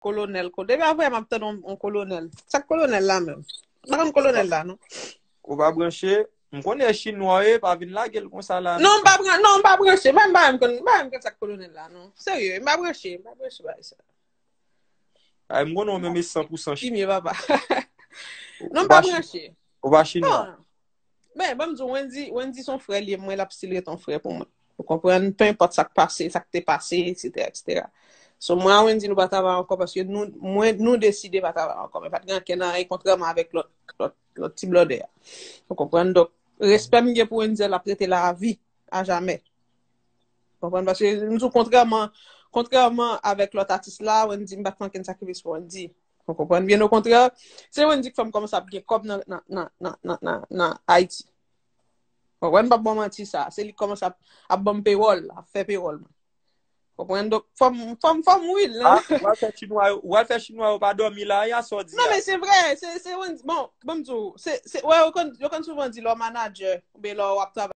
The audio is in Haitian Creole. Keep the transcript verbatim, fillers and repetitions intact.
Kolonèl, ko-, depi apre m ap tann yon, yon kolonèl. Sa k kolonèl la menm? M pa konn kolonèl la, non. Ou pa branche? M konnen chinwa, e pa vin lage l konsa la. Non, m pa bran-, non, m pa branche. Mwen, m pa menm konn, m pa menm konn sa k kolonèl la, non. Serye, m pa branche, m pa branche bagay sa. Ay, m konnen w menm e san pou san chinwa. Kimye, papa. Non, m pa branche. Ou pa chinwa? Men, ban m di w, Wendy, Wendy se yon frè li ye, mwen, l ap still rete yon frè pou mwen. Ou konprann? Pe enpòt sa k pase, sa k te pase, etsetera, etsetera. So, mwen a Wendy, nou pa travay ankò paske nou, mwen, nou deside pa travay ankò. Men pa t gen ankenn anyen kontrèman avèk lòt, lòt, lòt ti blòdè a. Ou konprann? Donk, respè m gen pou Wendy, l ap rete la a vi, a jamè. Konprann? Paske m di w, kontrèman, kontrèman avèk lòt atis la, Wendy, m pa t fè ankenn sakrifis pou Wendy. Ou konprann? Byen okontrè, se Wendy k fè m kòmanse ap gen kòb nan, nan, nan, nan, nan, nan, nan Ayiti. Konprann? M p ap ba w manti sa. Se li k kòmanse ap, ap ban m pewòl, ap fè pewòl mwen. Konprann? Donk, fò m, fò m, fò m win, Ah, w al fè chinwa yo, w al fè chinwa yo pa dòmi la, ya sa w di Non, a. Men se vre, se, se Wendy. Bon, ban m di w, se, se, wè, yo konn, yo konn souvan di lè w manadjè, oubyen lè w ap travay